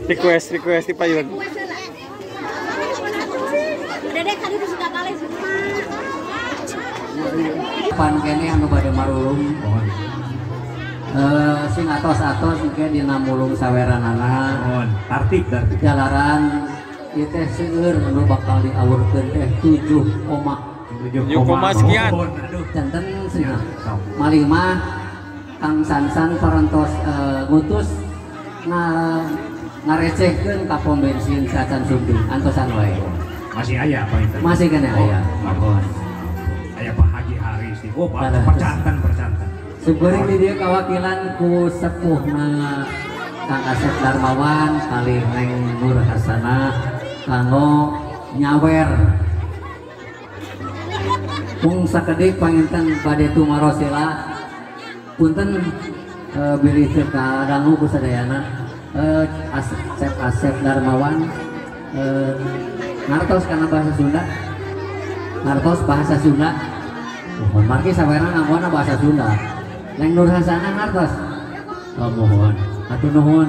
Request request di payun. Dedek tadi sudah kali semua. Pan kene anu bade marulung. Sing atos-atos engke dina mulung saweranana. Mohon, tartib tartib. Jalaran ieu teh seueur anu bakal diawurkeun teh 7,7 sekian. Janten cenah. Malih mah Kang Sansan parantos ngutus ngarecehkeun ka pom bensin sacan sumping antosan wae. Masih aya apa itu? Masih kene aya. Mohon. Aya Pak Haji Haris. Oh, Pak percantan percantan. Syukurin di dia kawakilan ku sepuhna Kang Asep Darmawan kalih Neng Nur Hasanah kanggo nyawer mung sakedik panginten bade tumaros heula punten bilih teu kadangu ku sadayana Asep Asep Darmawan ngartos kana bahasa Sunda, ngartos bahasa Sunda mohon margi sawerna nganggona bahasa Sunda. Neng Nur Hasanah ngartos. Oh, mohon. Hatur nuhun.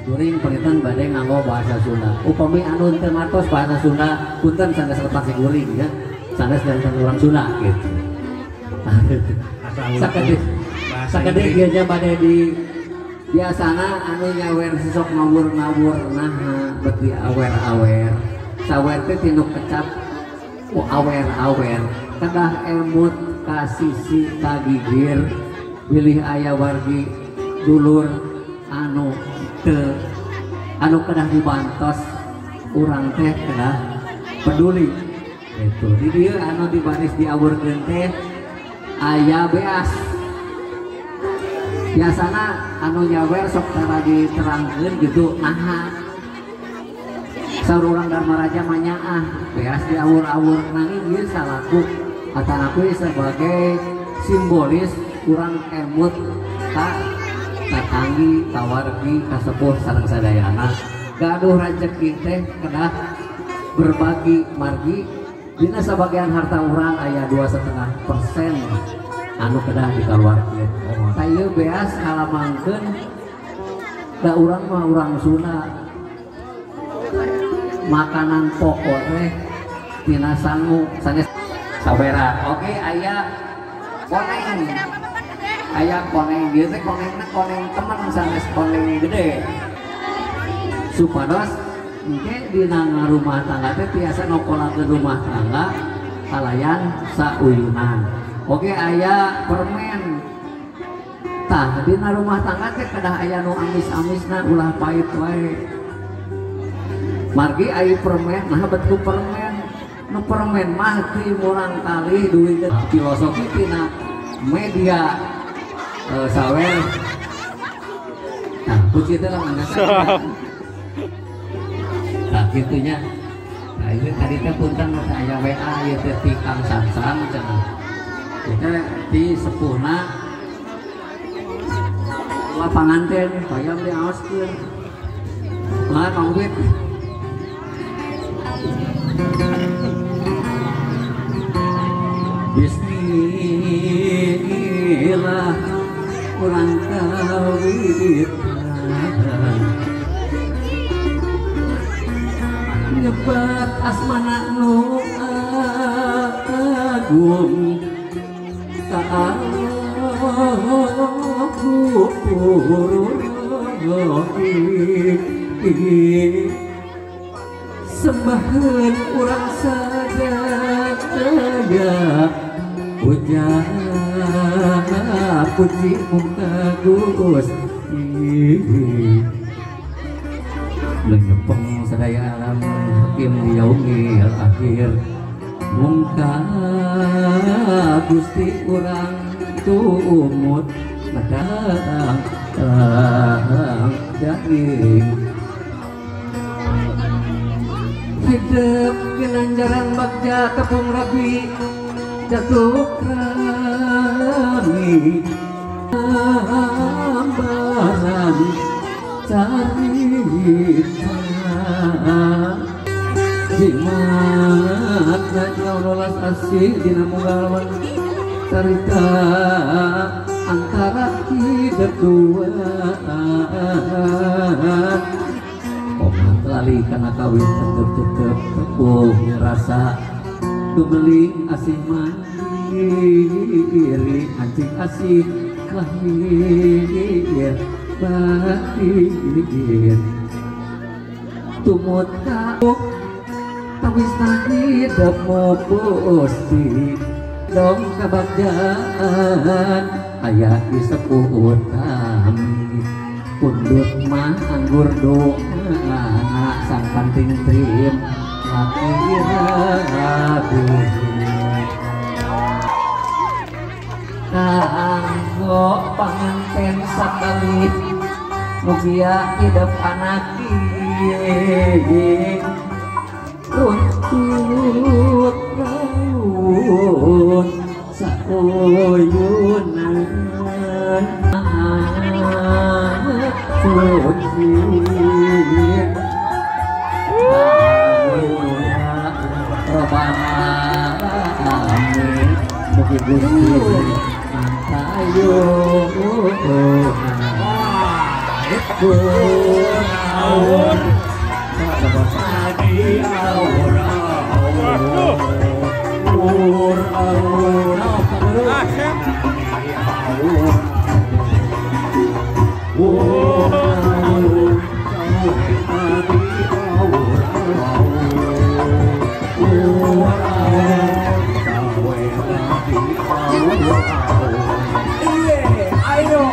Kuring perinten bade nganggo bahasa Sunda. Upami anu teu ngartos bahasa Sunda, punten sanes lepat si kuring ya. Sanes janten urang Sunda gitu. Sakedik. Sakedik ieu nya bade di biasana anu nyawer sosok ngawur-ngawur naha bet di awer-awer. Sawer teh tinu kecap ku awer-awer. Kedah emut ka sisi ka gigir. Bilih aya wargi dulur anu teu anu kedah dibantos urang teh kedah peduli gitu. Di dieu anu dibaris diawurkeun teh aya beas. Biasana anu nyawer sok tara diterangkeun gitu naha. Saur urang Darmaraja mah nyaah beas diawur-awur nanging ieu salaku atanapi sebagai simbolis urang emut ka tatanggi kawargi kasepuh sareng sadayana gaduh rejeki teh kedah berbagi margi dina sabagian harta urang aya 2,5% anu kedah dikaluarkeun. Tah ieu beas ngalamangkeun da urang mah urang Sunda makanan pokok teh tina sangu sanes saweran. Oke aya koneng, aya koneng ieu teh konengna koneng temen sanes koneng gede supados engke dina rumah tangga teh tiasa nokolakeun rumah tangga kalayan sauyunan. Oke aya permen tah dina rumah tangga teh kedah aya nu amis-amisna ulah pahit wae margi aya permen nah bet ku permen nu permen mah ti murang kali duit filosofi tina media sawer. Nah puji teh lah nah gitunya. Nah ini tadi teh punten aya WA ieu teh ti Kang Sansan cenah ieu teh ti sepuhna dua panganten hayang diaoskeun mah Kang Wit. Bismillah urang kawitan nyebat asmana nu agung sembahan urang sadaya puja puji muka Gusti menyepeng sadaya alam hakim yaumil akhir mungka Gusti urang tumut madang daging hidup ginanjaran bagja tepung rapi jatuh rami ambaran carita jimat rolas asih dina munggawan carita antara hidup dua. Ari kana kawin tetep-tetep tepuh rasa kebeli asih mandiri anjing asih lahir batin tumut kauk tawis nahidep mupusti dong kabagjaan aya di sepuh utami pundut mah anggur doa sang panting trim laki rabu kanggo panganten sakali mugia idep anaki runtut raun sauyunan suci robana amin mugi Gusti mangkayu awur awur awur awur Ayo,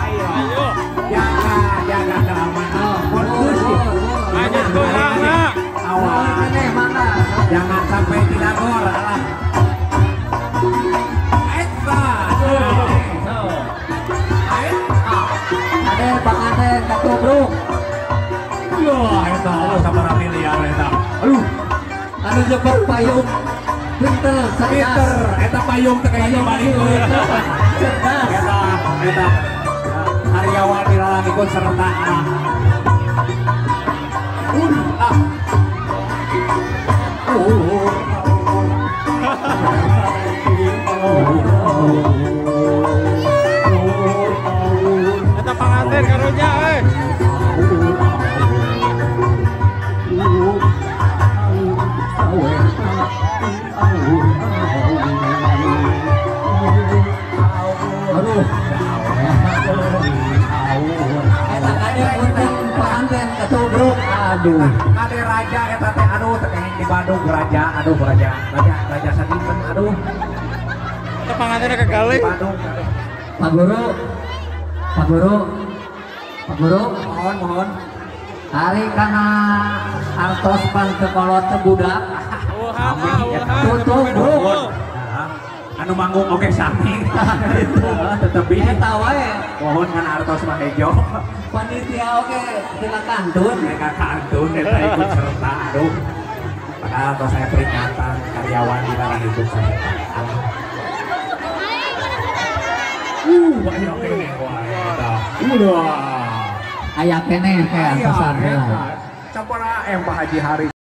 ayo, jaga keamanan, kondusif. Jangan sampai tidak gor, alah. Eta, ada panganten katubruk. Wah, eta sabaraha miliar eta. Aduh, anu jepet payung. Pinter, pinter, eta payung teh kaya balik. Cerdas. Eta, eta karyawan dilarang ikut serta. Eta panganten karunya euy. Aduh. Eta kade punten panganten katubruk. Aduh. Kade raja eta teh aduh teh di Bandung raja, aduh raja, raja raja sadinten aduh. Eta pangantenna kagale. Pak Guru. Pak Guru. Pak Guru, mohon mohon. Hari kana artos pan teu kolot teu budak. Tutup. Anu manggung oge sami. Tetep eta wae. Mohon kan artos mah hejo. Panitia oge teu kantun. Mereka kantun eta ikut serta aduh. Padahal tos saya peringatan karyawan dilarang ikut serta. Banyak keneh wae eta. Udah. Aya keneh teh antosan heula. Sabaraha Pak Haji Haris.